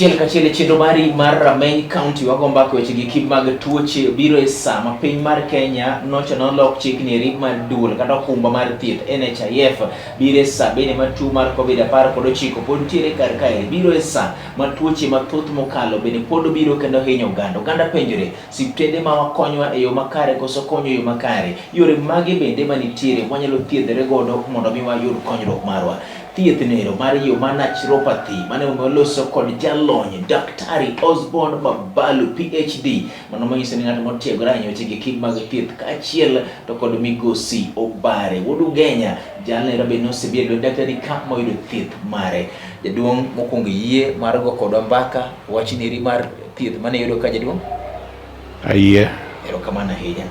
Achiel kachiel e chenro mari mar Rameny County wago mbaka weche gi kip mag tuoche biro e sa ma piny mar Kenya nocha nolok chik nieri mar duol kata okumba mar thieth NHIF biro e sa bende ma tuo mar Covid 19 pod nitiere kar kae biro e sa ma tuoche mathoth mokalo bende pod biro kendo hinyo oganda. Oganda penjore siptende ma wakonywa e yo makare koso konyo e yo makare, yore mage bende manitiere mwanyalo thiedhore godo mondo mi wayud konyruok marwa. Thieth nero mar yo mar naturopathy mane oloso kod jalony Daktari Osborne Mabalu PhD, mano manyiso ni ng'at motiegore ahinya weche gi mag thieth kaachiel to kod migosi Obare Wuod Ugenya, jalno bende nosebiro e lwet daktari ka moyudo thieth mare. Jaduong' mokwongo yie mar go kodwa mbaka wach neri mar thieth mane yudo ka jaduong'? Ayie. Erokamano ahinya.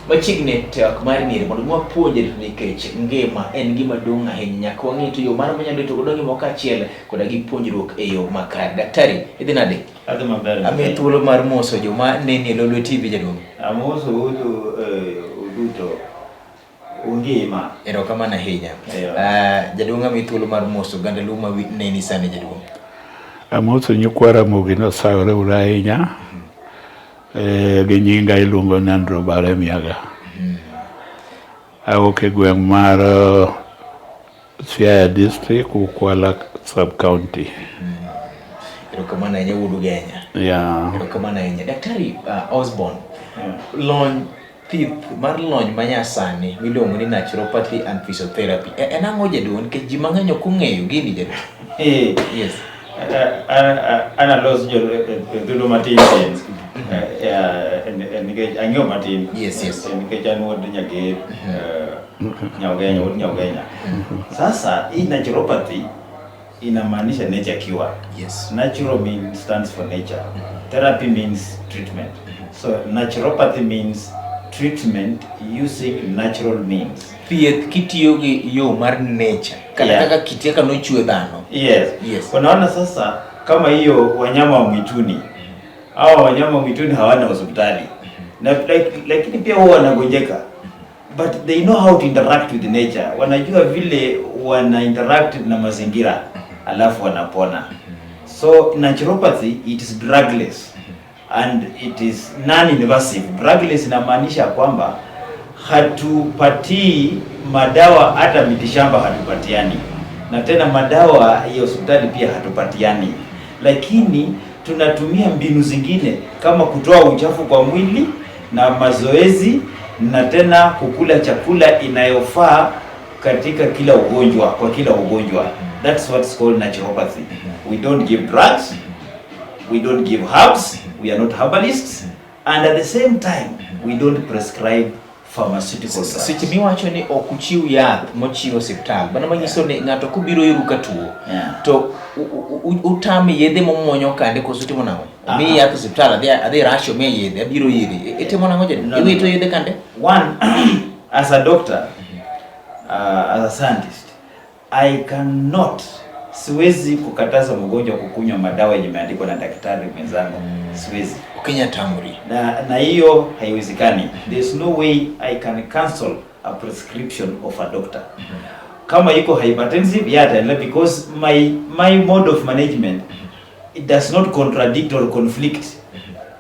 Machiegni twak mar neri mondo mi wapuonjre nikech ngima en gima duong' ahinya nyaka wang'e to yo mar manyalo rito godo ngima kaachiel koda gi puonjruok e yo makare. Daktari, idhi nade? Adhi maber. Amiyi thuolo mar moso joma neni e Lolwe TV jaduong'. Amoso udu uduto ungima. Erokamano ahinya. Jaduong' amiyi thuolo mar moso oganda Luo ma neni sani jaduong'. Amoso nyikwa Ramogi nosayore uru ahinya. Gi nyinga iluongo ni Andrew Obare Miaga. Awuok e gweng' mar Siaya district, Ukwala sub county. Erokamano ahinya wuod Ugenya. Yeah. Erokamano ahinya. Daktari Osborne, lony thieth mar lony manyasani miluongo ni naturopathy and physiotherapy en ang'o jaduong' nikech ji mang'eny ok ong'eyo gini jaduong'? Yes. Analos jo dholuo matin tin nikech ang'eyo matin. Yes. Nikech an wuod Nyager, Nyaugenya, wuod Nyaugenya. Sasa hii naturopathy inamaanisha nature cure. Natural means stands for nature. Therapy means treatment. So naturopathy means treatment using natural means. Thieth kitiyo gi yo mar nature. Kata kaka kit kaka nochwe dhano. Yes. Yes. Unaona sasa kama hiyo wanyama wa mwituni. Hawa wanyama wa mwituni hawana hospitali. Na lakini pia huwa wanagonjeka. But they know how to interact with nature. Wanajua vile wana interact na mazingira alafu wanapona. So naturopathy, it is drugless and it is non-invasive. Drugless inamaanisha kwamba hatupatii madawa, hata mitishamba hatupatiani, na tena madawa ya hospitali pia hatupatiani, lakini tunatumia mbinu zingine kama kutoa uchafu kwa mwili na mazoezi na tena kukula chakula inayofaa katika kila ugonjwa, kwa kila ugonjwa. That's what's called naturopathy. We don't give drugs, we don't give herbs, we are not herbalists, and at the same time we don't prescribe pharmaceutical drugs. Seche miwacho ni ok uchiw yath mochiw osiptal, mano manyiso ni ng'ato kobiro iru ka tuo, to utame yedhe momuonyo kande koso utimo nang'o? Omiyi yath osiptal, adhi rush omiya yedhe, abiro iri. Itimo nang'o jaduong'? No, no, Iwito no. yedhe kande? One, as a doctor, as a scientist, I cannot, siwezi kukataza mgonjwa kukunywa madawa yenye imeandikwa na daktari mwenzangu. Siwezi. Ukinya tamri. Na hiyo haiwezekani. There's no way I can cancel a prescription of a doctor. Kama iko hypertensive, yeah, ataendelea because my mode of management, it does not contradict or conflict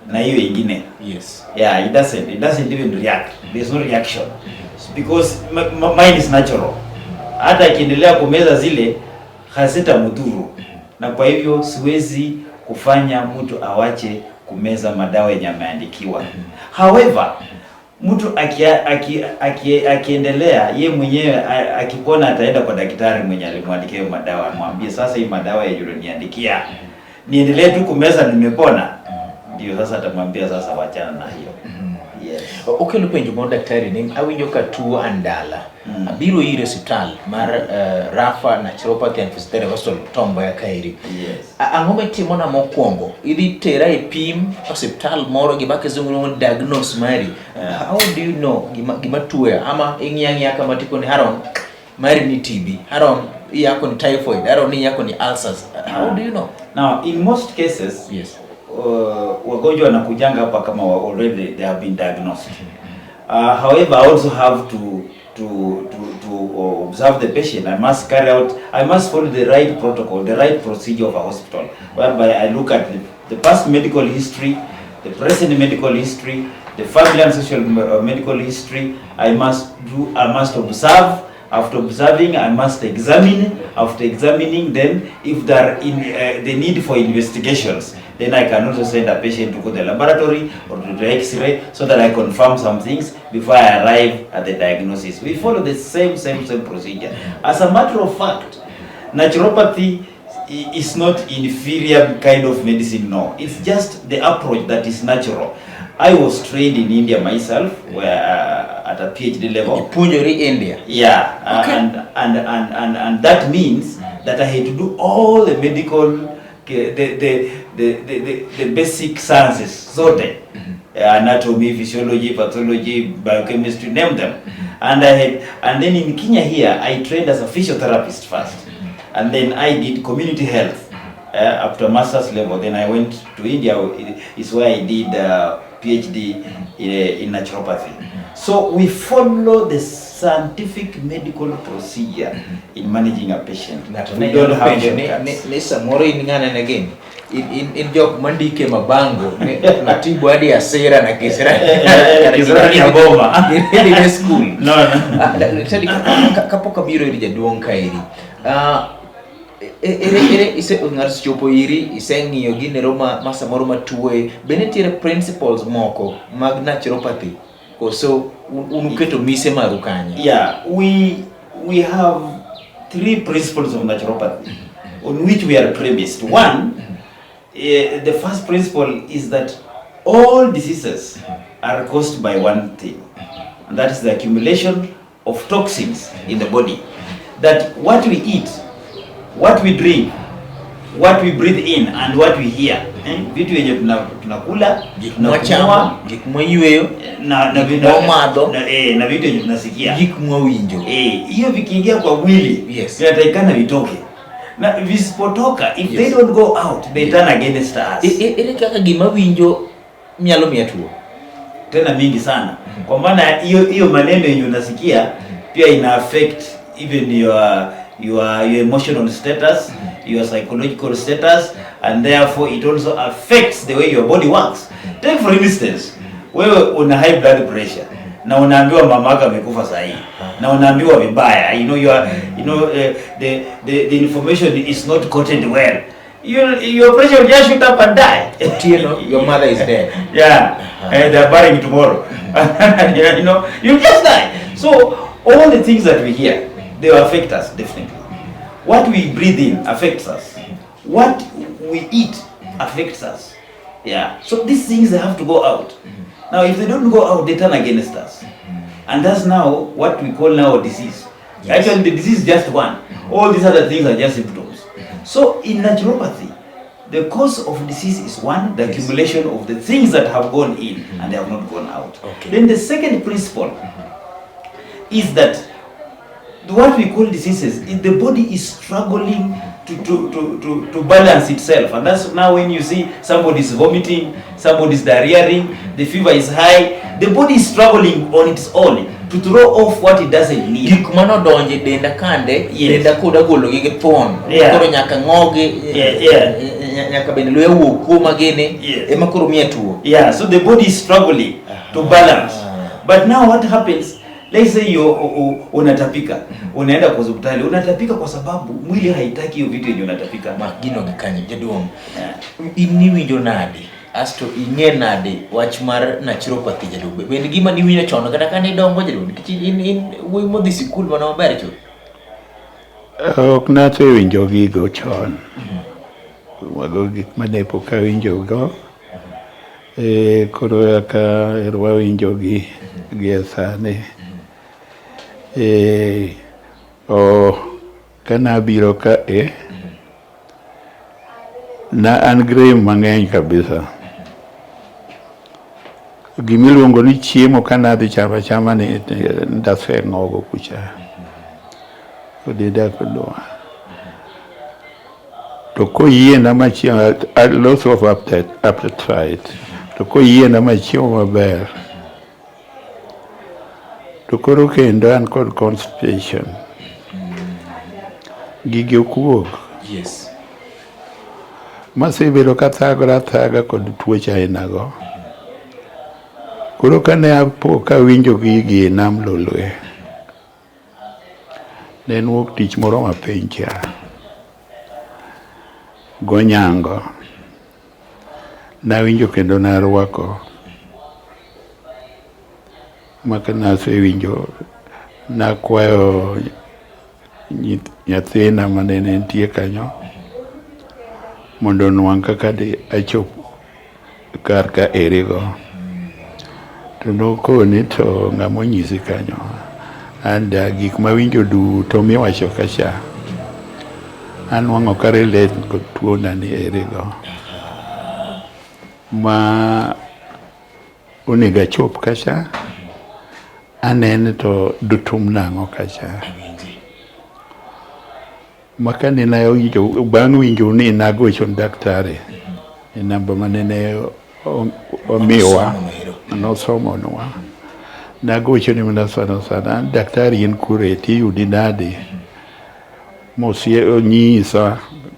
na hiyo ingine. Yeah, it doesn't. It doesn't even react. There's no reaction. Because mine is natural. Hata akiendelea kumeza zile hazitamdhuru. Na kwa hivyo siwezi kufanya mtu awache kumeza madawa yenye ameandikiwa. However, mtu akiendelea ye mwenyewe akipona ataenda kwa daktari mwenye alimwandikia hiyo madawa, amwambie sasa hii madawa yenye uliniandikia niendelee tu kumeza nimepona. Ndio sasa atamwambia sasa wachana na hiyo. Yes. Okelo penjo moro daktari ni awinjo ka tuo andala. Abiro ir osiptal mar Rapha Naturopathy and Physiotherapy Hospital Tom Mboya kaeri. Ang'o mitimona mokwongo? Idhi tera e pim osiptal moro gima kizungu luongo ni diagnose mari. How do you know gima tuoya? Ama ing'iyo ang'iya kama tikoni Haron mari ni TB, Haron iyako ni typhoid, Haron iyako ni ulcers. How do you know? Now in most cases, wagonjwa wanakujanga hapa kama already they have been diagnosed. However, I also have to observe the patient, I must carry out, I must follow the right protocol, the right procedure of a hospital, whereby I look at the past medical history, the present medical history, the family and social medical history. I must observe. After observing, I must examine. After examining, then if there are in, the need for investigations, then I can also send a patient to go to the laboratory or to the X-ray so that I confirm some things before I arrive at the diagnosis. We follow the same, same, same procedure. As a matter of fact, naturopathy is not inferior kind of medicine, no. It's just the approach that is natural. I was trained in India myself, where at a PhD level. Ipuonjori India. Yeah, and that means that I had to do all the medical, the basic sciences, zote. Anatomy, physiology, pathology, biochemistry, name them. And then in Kenya here, I trained as a physiotherapist first, and then I did community health up to master's level. Then I went to India, is where I did PhD in naturopathy. So we follow the scientific medical procedure in managing a patient. Ng'ato We ne don't nyalo have penjo ni, shortcuts. ni samoro in ng'ane ne gini in jok mandike mabango ni natibu hadi asira na kisirani. Kisirani ya boma. Idhi ne skul. No. Ah, Daktari, kapok abiro ir jaduong' kaeri, ah, ere ise ng'ato osechopo iri, iseng'iyo ginero ma samoro matuoye, be nitiere principles moko mag naturopathy koso un uketo mise maru kanye? Yeah, we have three principles of naturopathy on which we are premised. One, the first principle is that all diseases are caused by one thing, and that is the accumulation of toxins in the body. That what we eat, what we drink, what we breathe in and what we hear. Vitu yenye tunakula, Gik tunakunua, mwachamo, gik mwayweyo, na gik mwamadho, na vitu yenye tunasikia. Gik mwawinjo. Hiyo vikiingia kwa mwili vinatakikana vitoke, na visipotoka, if they don't go out, they turn against us. Ere kaka gima winjo nyalo miya tuo? Tena mingi sana, kwa maana hiyo maneno yenye unasikia pia ina affect even your emotional status, your psychological status, and therefore it also affects the way your body works. Take for instance, wewe una high blood pressure na unaambiwa mama yako amekufa saa hii na unaambiwa vibaya, you know, you are, you know, the information is not quoted well, your pressure will just shoot up and die. Otieno, your mother is dead. Yeah, and they're burying tomorrow. You just die. So all the things that we hear, they will affect us definitely. What we breathe in affects us. What we eat affects us. Yeah. So these things, they have to go out. Now, if they don't go out, they turn against us. And that's now what we call now a disease. Actually, the disease is just one. All these other things are just symptoms. So in naturopathy, the cause of disease is one, the accumulation of the things that have gone in and they have not gone out. Then the second principle is that what we call diseases is the body is struggling to balance itself. And that's now when you see somebody is vomiting, somebody is diarrheaing, the fever is high, the body is struggling on its own to throw off what it doesn't need. Gik manodonje denda kande, denda koda golo gi thuon. Koro nyaka ng'ogi, nyaka bende luya wuok kuoma gini, ema koro miya tuo. Yeah, so the body is struggling to balance. But now what happens, let's say you unatapika, unaenda kwa hospitali, unatapika kwa sababu mwili haitaki hiyo vitu yenye unatapika. Ma gino gi kanye, jaduong'. In niwinjo nade? Asto ing'e nade wach mar naturopathy jaduong'? Bende gima niwinjo chon kata kane idongo jaduong'? Nikech in wuoyi modhi sikul mana maber chuth. Ok nasewinjo gigo chon. Mago gik mane pok awinjogo. Koro kaka ero wawinjogi gie sani. Kanabiro ka e, na an gi rem mang'eny kabisa. Gimiluongo ni chiemo kanadhi chamo achama ni ndaseng'ogo kucha. Denda kodwa. To koyiena machiemo, I loss of appetite. To koyiena machiemo maber, To koro kendo an kod constipation. Gigi ok wuog. Yes. Masebedo kathagora athaga kod tuoche ainago. Koro kane apo kawinjo gigi e nam Lolwe, ne en wuok tich moro mapiny cha, gonyango. Nawinjo kendo narwako ma nasewinjo nakwayo nyathina mane nitie kanyo mondo onwang' kaka di achop kar ka erigo. To nokoni to ng'ama onyisi kanyo and gik mawinjo duto miwacho kacha anwang'o ka relate kod tuona ni erigo ma onego achop kacha anene to dutum nang'o kacha ma kane nawinjo bang' winjo ni nagocho ne daktari e namba manene omiwa nosomonwa nagochone mana sana sana daktari in kure tiyudi nade mosie onyisa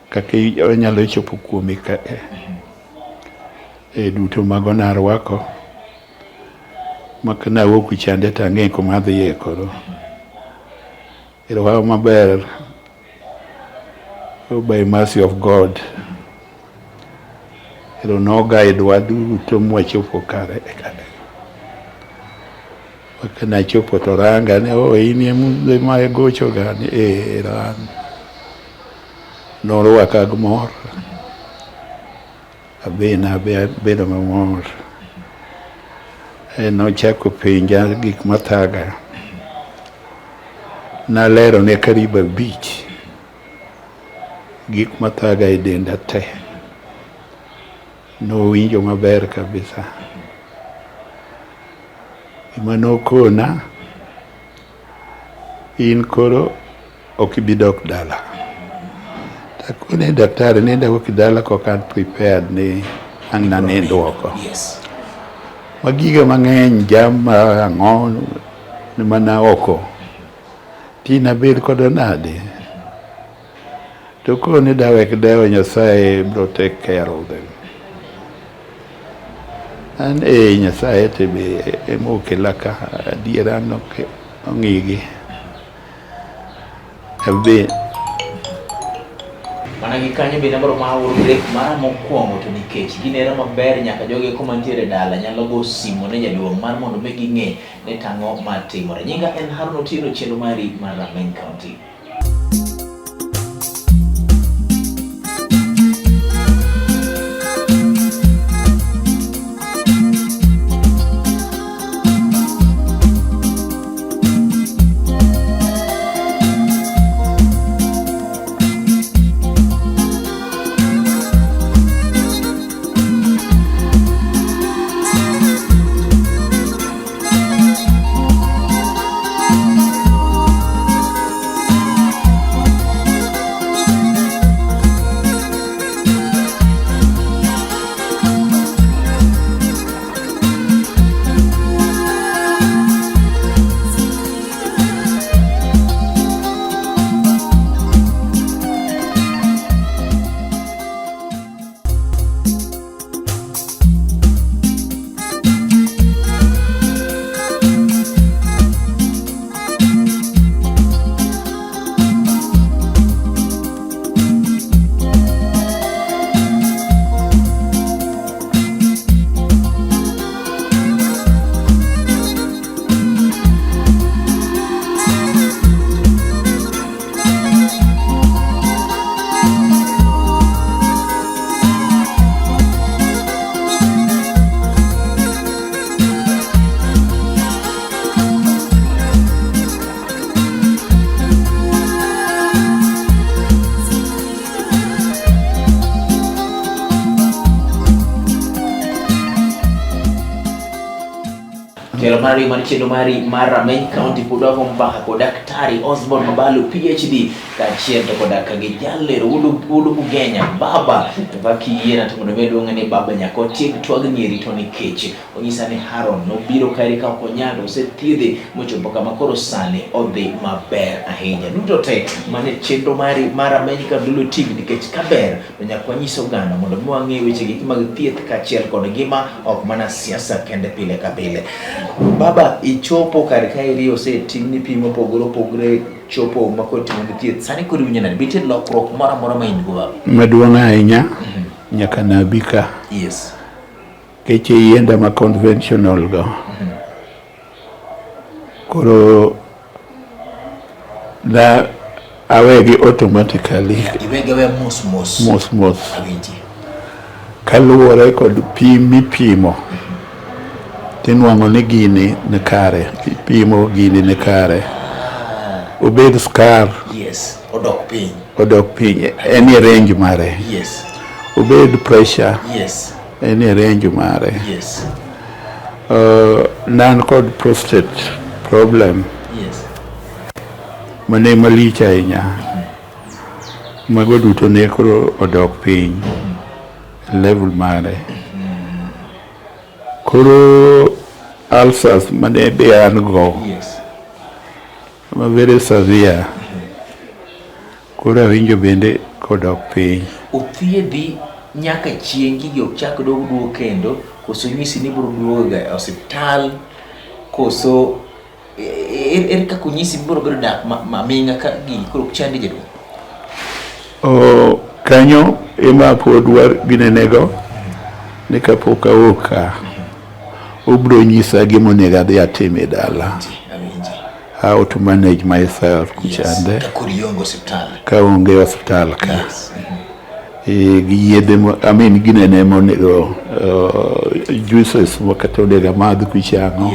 kaka onyalo chopo kuome ka e duto mago narwako ma kanawuok kuchande to ang'e kuma adhiye koro. Erokamano maber by mercy of God. Ero noguide wa duto mwachopo kare. Kanachopo to ranga ni oh in ema igocho ga ni eh ero an. Norwaka gi mor. Abe nabedo mamor. Nochako penja gik mathaga. Nalerone karibu abich gik mathaga e denda te. Nowinjo maber kabisa. Gima nokona, in koro ok ibi dok dala. Takone daktari nenda wuok dala kok an prepared ni ang' nanind oko. Yes. Ma giga mang'eny jam ma ang'o ni mana oko. Ti nabed koda nade? To kone dawek dewo Nyasaye bro take care of them. An e Nyasaye to be ema okela ka adiera nok ong'igi. Abe Mana gi kanyo bende abiro mana oro break mara mokwongo to nikech gineno maber nyaka jogi eko mantiere dala nyalo go simo ne jaduong' mar mondo mi ging'e ni tang'o matimore. Nyinga en Harun Otieno, chenro mari mar Rameny County. Tielo mar ariyo mar chenro mari mar Rameny County pod wago mbaka kod Daktari Osborne Mabalu PhD kaachiel to koda ka gi jalero Wuod Ugenya baba to kakiyiena to mondo mi aluonge ni baba nyaka otiek twagni eri to nikech onyisa ni Haron nobiro kaeri ka ok onyal to osethiedhe mochopo kama koro sani odhi maber ahinya. Duto te mane chenro mari mar Rameny County Lulu TV nikech kaber to nyaka wanyis oganda mondo mi wang'e weche gi mag thieth kaachiel kod ngima ok mana siasa kende pile ka pile. Baba, ichopo kar kaeri osetimni pim mopogore opogore chopo ma koro itimoni thieth sani koro iwinjo nade? Be nitie lokruok moro amora ma in go baba? Maduong' ahinya nyaka nabi ka. Yes. Keche yienda ma conventional go. Koro na awegi automatically. Iwegi aweya mos mos. Mos mos. Awinji. Kaluwore kod pim mipimo, tinwang'o ni gini ni kare, ipimo gini ni kare. Obed skar. Yes, odok piny. Odok piny, en e range mare. Yes. Obed pressure. Yes. En e range mare. Yes. Nan kod prostate problem. Yes. Mane malich ahinya. Mago duto ne koro odok piny level mare. Koro ulcers mane be an go. Yes. Ma very severe. Koro awinjo bende kodok piny. Othiedhi nyaka chieng' gigi ok chak dog duogo kendo koso nyisi ni ibiro duogo ga e osiptal koso ere kaka onyisi ni ibiro bedo dak maming'a ka gigi koro ok chandi jaduong'? Kanyo ema pod ginene ni kapok awuok ka obiro nyisa gima onego adhi atim e dala. How to manage myself kuchande. Ka onge osiptal ka. Gi yedhe, I mean ginene monego juices kata onego amadh kuchang'o.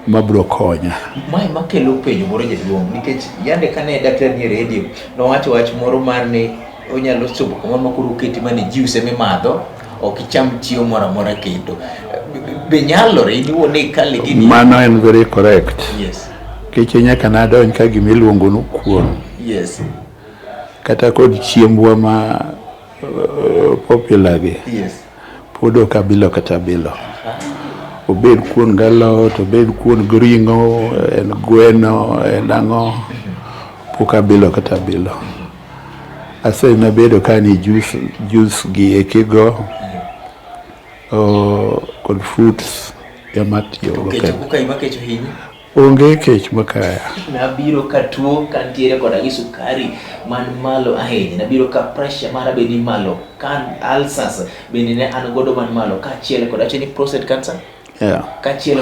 Mabiro konya. Mae makelo penjo moro jaduong' nikech yande kane daktari nie redio nowacho wach moro mar ni onyalo chopo kamoro ma koro oketi mana e juice emimadho ok icham chiemo moro amora kendo. Be nyalore in iwuon ni ikale gini? Mano en very correct. Yes. Keche nyaka nadonj ka gima iluongo ni kuon. Yes. Kata kod chiembwa ma popular gi. Yes. Pod ok abilo kata bilo. Obed kuon galot, obed kuon gi ring'o, en gweno, en ang'o, pok abilo kata bilo. Asenabedo ka ni juice, juice gi ekigo kod fruits ema atiyogo. Kech ok okayi ma kech ohinyi? Onge kech makaya. Nabiro ka tuo kantiere koda gi sukari man malo ahinya. Nabiro ka pressure mara be ni malo, ka ulcers bende ne an godo man malo, kaachiel kod acho ni prostate cancer. Yeah. Kaachiel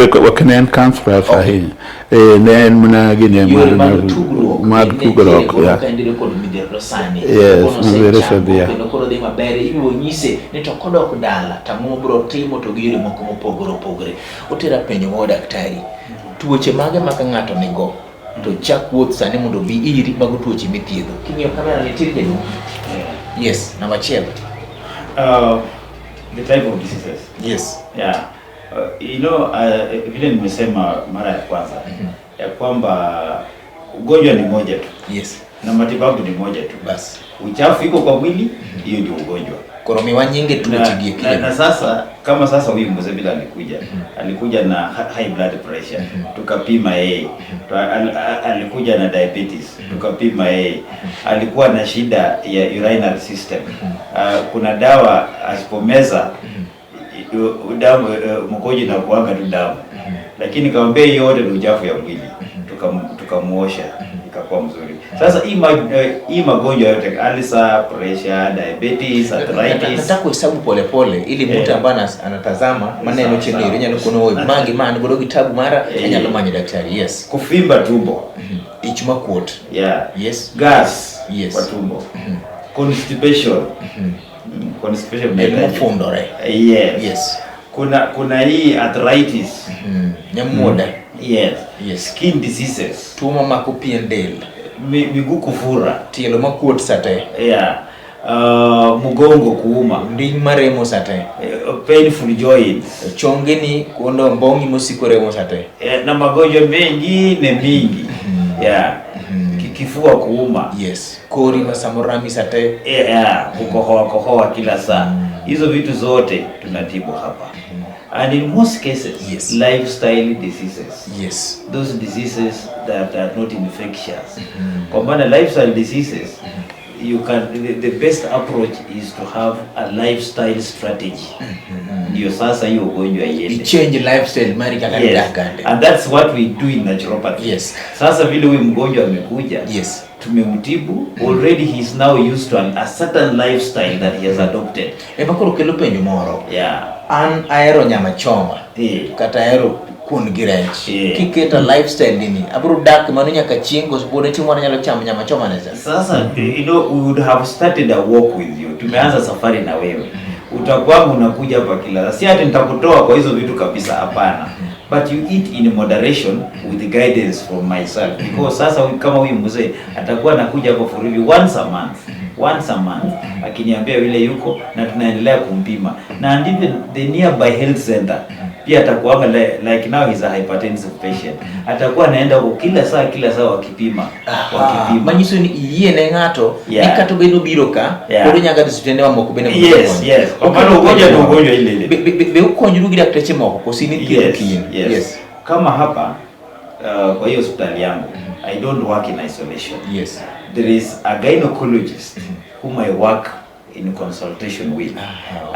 kod Ok ne en cancerous ahinya. Ne en mana gine yore mag tugruok mag tugruok. Yeah. Ka en kod midhiero sani. Yes, very severe. Kendo koro dhi maber, ibiro nyise ni to kodok dala to ang'o mobiro timo to gi yore moko mopogore opogore. Otera penjo ma daktari, tuoche mage ma ka ng'ato nigo to chak wuoth sani mondo obi iri mago tuoche mithiedho. King'iyo kamera nitie jaduong'. Yes, namba achiel. The type of diseases. Yes. Yeah. You know, vile nimesema mara ya kwanza ya kwamba ugonjwa ni moja tu. Yes. Na matibabu ni moja tu. Bas. Uchafu iko kwa mwili, hiyo ndio ugonjwa. Koro miwa nyinge tuoche gi na sasa kama sasa huyu mzee vile alikuja, alikuja na high blood pressure, tukapima yeye. Alikuja na diabetes, tukapima yeye. Alikuwa na shida ya urinary system. Kuna dawa asipomeza damu, mkojo inakuanga tu damu. Lakini nikamwambia hiyo yote ni uchafu ya mwili. Tukamuosha ikakuwa mzuri. Sasa hii magonjwa yote, ulcer, pressure, diabetes, arthritis. Nataka kuhesabu pole pole ili mtu ambaye anatazama maneno chini ile nyalo kono magi man godo kitabu mara anyalo manyo daktari. Yes. Kuvimba tumbo. Ich makuot. Yeah. Yes. Gas. Yes. Kwa tumbo. Constipation. Constipation. Del mofundore. Yes. Yes. Kuna hii arthritis. Nyamuoda. Yes. Yes. Skin diseases. Tuo mamako pien del. Miguu kufura. Tielo makuot sate. Yeah. Mgongo kuuma, Onding maremo sate. Painful joints. Chongeni kuondo mbongi mosiko remo sate. Na magonjwa mengine mingi, yeah. Kifua kuuma. Yes. Kori ma samoro rami sate. Yeah, kukohoa kohoa kila saa. Hizo vitu zote tunatibu hapa. And in most cases, lifestyle diseases, those diseases that are not infectious. Kwa maana lifestyle diseases, the best approach is to have a lifestyle strategy. Ndio sasa hiyo ugonjwa iende. I-change lifestyle mari kaka dakande. And that's what we do in naturopathy. Sasa vile huyu mgonjwa amekuja, tumemtibu already, he is now used to a certain lifestyle that he has adopted. Ema koro kelo penjo moro. An ahero nyama choma. Kata ahero kuon gi rech. Kiketa lifestyle nini, abiro dak mano nyaka chieng' koso pod chieng' moro anyalo chamo nyama choma ne cha? Sasa, we would have started a walk with you. Tumeanza safari na wewe. Utakuwa unakuja hapa kila, si ati nitakutoa kwa hizo vitu kabisa, hapana. But you eat in moderation with the guidance from myself. Because sasa kama huyu mzee atakuwa anakuja hapa for review once a month. Once a month akiniambia vile yuko na tunaendelea kumpima, na and even the nearby health center pia atakuwa, like now he's a hypertensive patient, atakuwa anaenda huko kila saa kila saa wakipima, wakipima. Manyiso ni iyie ne ng'ato ni kata obedo biro ka pod onyalo dhi osiptende mamoko bende mondo okony. Yes, kwa maana ugonjwa ni ugonjwa ile ile. Be ukonyru gi dakteche moko koso in ithiedho kiin? Yes. Kama hapa, kwa hiyo hospitali yangu, I don't work in isolation. There is a gynecologist whom I work in consultation with.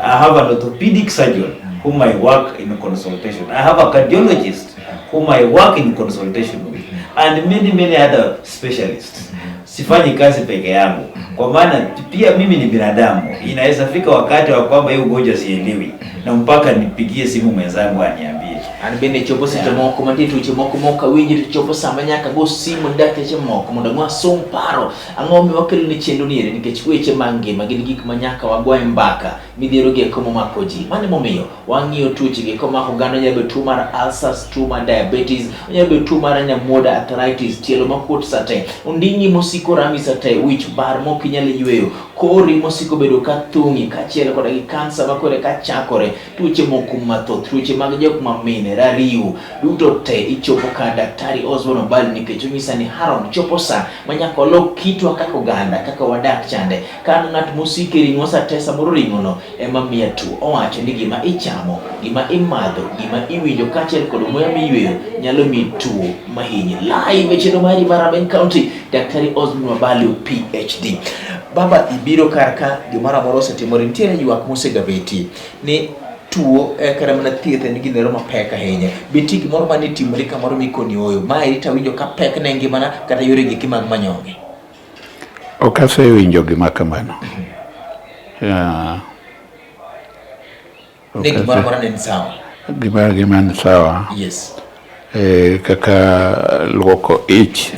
I have an orthopedic surgeon whom I work in consultation. I have a cardiologist whom I work in consultation with, and many many other specialists. Sifanyi kazi peke yangu, kwa maana pia mimi ni binadamu. Inaweza fika wakati wa kwamba hii ugonjwa sielewi na mpaka nipigie simu mwenzangu aniambie. An bende chopo seche moko mantie tuoche moko mok awinji, to chopo sama nyaka go simu dakteche moko mondo wasum paro ang'o momiyo wakelo ni chenro ni eri, nikech weche mag ngima gin gik ma nyaka wagoye mbaka. Midhiero gi eko momako ji, mano emomiyo wang'iyo tuoche gi eko mako oganda. Onyalo bedo tuo mar ulcers, tuo mar diabetes, onyalo bedo tuo mar nyamuoda, arthritis, tielo makuot sate, onding'i mosiko rami sate, wich bar mok inyal yweyo, kori mosiko bedo ka thung'i, kaachiel koda gi kansa makore ka chakore, tuoche moko mathoth, tuoche mag jok mamine, rariw, duto te ichopo ka Daktari Osborne Obali, nikech onyisa ni Haron chopo sa ma nyaka walok kitwa kaka oganda, kaka wadak chande. Ka an ng'at mosiko e ring'o sate, samoro ring'ono ema miya tuo. Owacho ni gima ichamo, gima imadho, gima iwinjo kaachiel kod muya miyweyo nyalo miyi tuo mahinyi. Live e chenro mari mar Rameny County, Daktari Osborne Wabali, PhD. Baba, ibiro kar ka gimoro amora osetimore, nitiere ywak mosegabetie ni tuo kata mana thieth en gimoro mapek ahinya. Be nitie gimoro mane timore kamoro mikoni oyo maeri tawinjo ka pek ne ngimana kata yore giki mag manyonge? Ok asewinjo gima kamano. Yeah. Ne gimoro amora ne ni sawa. Gima ni sawa. Kaka luoko ich.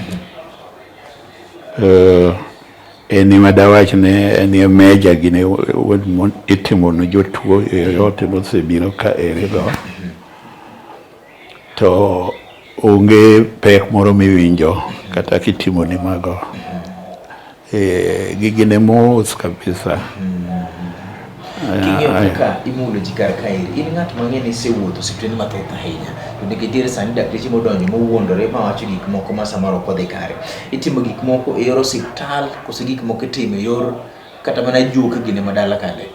En ema dawach ne en e meja gine itimo ne jotuo yoyote mosebiro ka ere go. To onge pek moro miwinjo kata kitimo ne mago. Gigi ne mos kabisa. King'iyo kaka imulo ji kar kaeri, in ng'at mang'e ni isewuotho osiptende mathoth ahinya, to nikech nitiere sani dakteche modonjo mowuondore mawacho gik moko ma samoro ok odhi kare. Itimo gik moko e yor osiptal koso gik moko itimo e yor kata mana juok gine madala kande?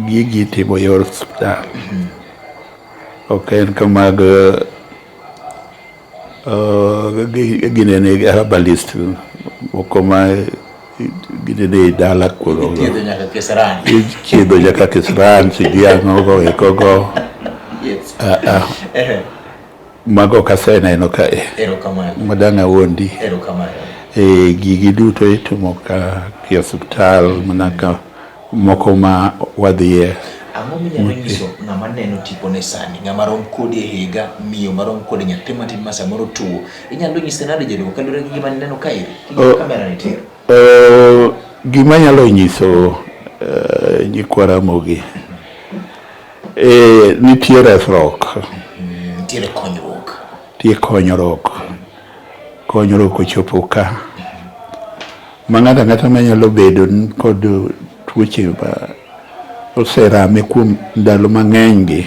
Gigi itimo e yor osiptal. Ok en kamag ginene herbalist moko ma ginene e dala koro. Ithiedho nyaka kisirani. Ithiedho nyaka kisirani, sijui ang'o go eko. Mago ok aseneno kae. Erokamano. Madang' awuondi. Erokamano. Gigi duto itimo ka e osiptal mana ka moko ma wadhiye. Ang'o minyalo nyiso ng'ama neno tipone sani, ng'ama rom kodi e higa, miyo marom kodi, nyathi matin ma samoro tuo? Inyalo nyise nade, jaduong', kaluwore gi gima nineno kaeri? King'iyo kamera ni tir. Gima anyalo nyiso nyikwa Ramogi, nitie resruok. Nitiere konyruok. Nitie konyruok. Konyruok ochopo ka. Ma ng'ato ang'ata manyalo bedo kod tuoche ma oserame kuom ndalo mang'eny gi,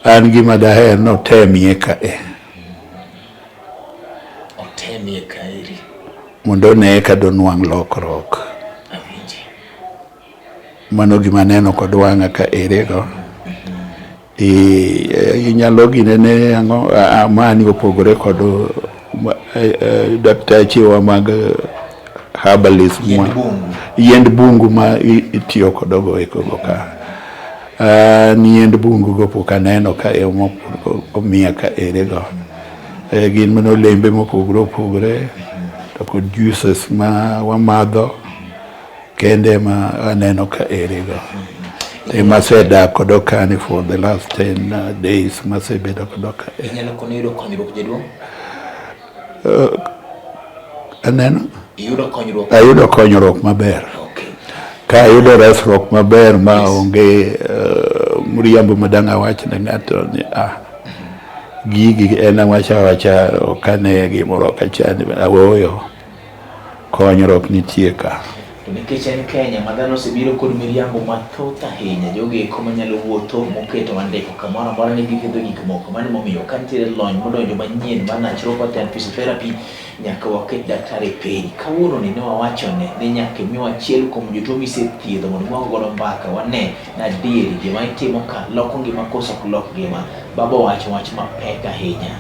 an gima daher ni otemie kae. Otemie kaeri. Mondo one ka donwang' lokruok. Awinji. Mano gima aneno kod wang'a ka ere go. Inyalo ginene ang'o mani opogore kod daktachewa mag herbalist yiend bungu ma itiyo kodo go eko go ka. An yiend bungu go pok aneno ka e omiya ka ere go. Gin mana olembe mopogore opogore to kod juices ma wamadho kende ma aneno ka ere go. Ema asedak kodo kani for the last 10 days masebedo kodo ka. Inyalo kono yudo konyruok jaduong'? Aneno. Iyudo konyruok? Ayudo konyruok maber. Okay. Ka ayudo resruok maber ma onge mriambo ma dang' awach ne ng'ato ni ah gigi en awacha awacha ok ane gimoro ok achand awoyo. Konyruok nitie ka. To nikech en Kenya ma dhano osebiro kod miriambo mathoth ahinya, jogo eko manyalo wuotho moketo andiko kamoro amora ni githiedho gik moko. Mano emomiyo ka nitiere lony modonjo manyien mar naturopathy and physiotherapy, nyaka waket daktari piny. Kawuono ni ne wawachone ni nyaka imiwa achiel kuom jotuo misethiedho mondo wago godo mbaka wane ni adieri gima itimo ka loko ngima koso ok lok ngima. Baba owacho wach mapek ahinya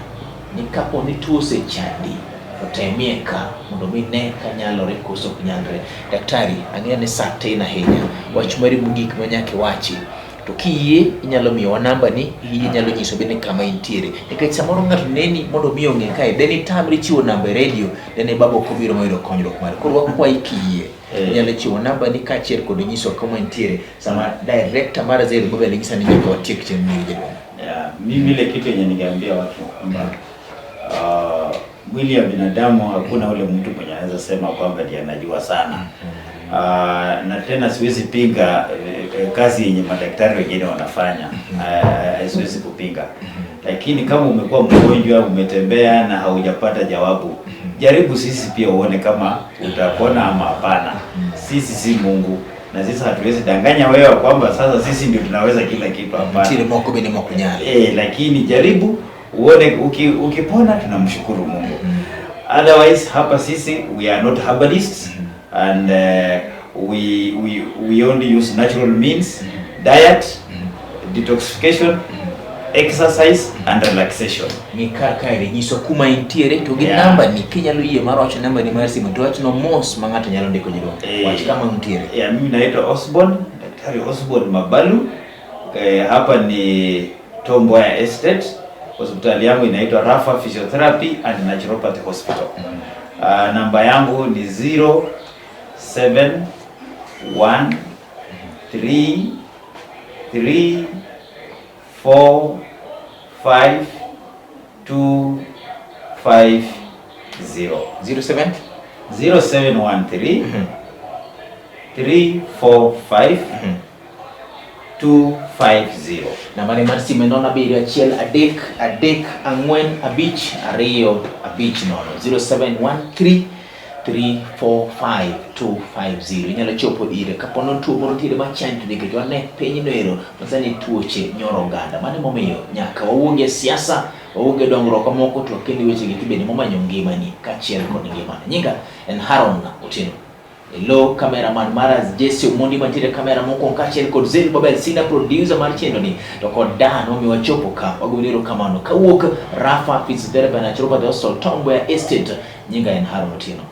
ni kapo ni tuo osechandi to temie ka mondo mi ne ka nyalore koso ok nyalre. Daktari, ang'eyo ni sa tin ahinya. Wach mari mogik ma nyaka iwachi. To kiyie inyalo miyowa namba ni, iyie inyalo nyiso bende kama intiere. Nikech samoro ng'ato neni mondo mi ong'e kae, deni tamri chiwo namba e redio, dene baba ok obiro moyudo konyruok mare. Koro wakwayi kiyie, inyalo chiwo namba ni kaachiel kod nyiso kama intiere. Sama director mar Zerubabel nyisa ni nyaka watiek chenro ni jaduong'. Yeah, mimi ile kitu yenye ningeambia watu kwamba mwili ya binadamu hakuna ule mtu mwenye anaweza sema kwamba ndiye anajua sana. Na tena siwezi pinga kazi yenye madaktari wengine wanafanya. Siwezi kupinga. Lakini kama umekuwa mgonjwa, umetembea na haujapata jawabu, jaribu sisi pia uone kama utapona ama hapana. Sisi si Mungu na sisi hatuwezi danganya wewe kwamba sasa sisi ndio tunaweza kila kitu, hapana. Nitiere moko bende mok nyal. Lakini jaribu uone, ukipona tunamshukuru Mungu. Otherwise hapa sisi we are not herbalists and we only use natural means, diet, detoxification, exercise and relaxation. Ni kar kaeri nyiso kuma intiere to gi namba ni kinyalo yie mar wacho namba ni mar simu to wachno mos ma ng'ato nyalo ndiko jaduong'. Wach kama untiere. Yeah, mimi naitwa Osborn, Daktari Osborn Mabalu. Hapa ni Tom Mboya Estate. Hospitali yangu inaitwa Rafa Physiotherapy and Naturopathy Hospital. Namba yangu ni 0 7 1 3 3 4 5 2 5 0. 07 0713 3 4 5 2 5 0. Nambane mar simu en 0 7 1 3 3 4 5 2 5 0 0713 345 250. Inyalo chopo ire kapo ni tuo moro nitiere machandi nikech wane pinyno ero masani tuoche nyoro oganda. Mano emomiyo nyaka wawuog e siasa, wawuog e dongruok mamoko to wakend weche gi bende momanyo ngimani kaachiel kod ngimane. Nyinga en Haron Otieno. Elo cameraman mara Jesse Omondi mantiere kamera mokwongo kaachiel kod Zerubabel Senior producer mar chenro ni to kod Dan omiyo wachopo ka wagoni erokamano kawuok Rafa Physiotherapy and Naturopathy Hospital Tom Mboya Estate. Nyinga en Haron Otieno.